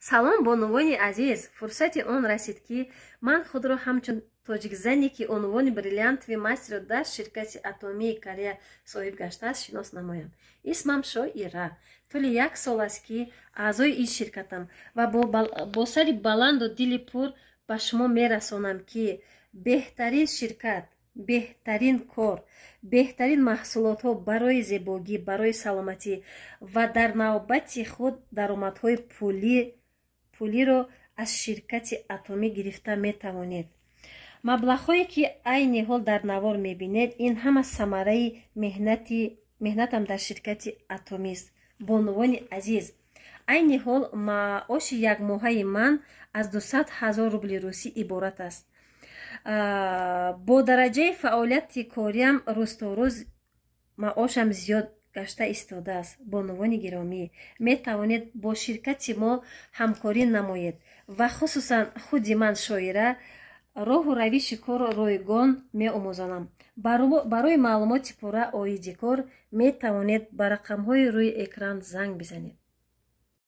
Салом, бонувони азиз! Фурсати он расид, ки ман худро ҳамчун тоҷикзане, ки унвони бриллиантовый мастерро дар ширкати Атомии Корея соҳиб гаштааст, шинос намоям. Исмам Шоира. Тӯли як сол аст, ки аъзои ин ширкатам ва бо сари баланду дили пур ба шумо мерасонам, ки беҳтарин ширкат, беҳтарин кор, беҳтарин маҳсулотҳо барои зебогӣ, барои саломатӣ ва дар навбати худ даромадҳои пулиро аз ширкати Атомӣ гирифта метавонед. Маблағҳое, ки айни ҳол дар навор мебинед, ин ҳама самараи меҳнатам дар ширкати Атомист. Бонувони азиз, айни ҳол маоши якмоҳаи ман аз 200 ҳазор рубли русӣ иборат аст. Бо дараҷаи фаъолияти кориам рӯз то рӯз маошам зиёд гашта истодааст. Бонувони гиромӣ, метавонед бо ширкати мо ҳамкорӣ намоед ва хусусан худи ман, Шоира, роҳу равиши корро ройгон меомӯзонам. Барои маълумоти пурра оиди кор метавонед ба рақамҳои рӯи экран занг бизанед.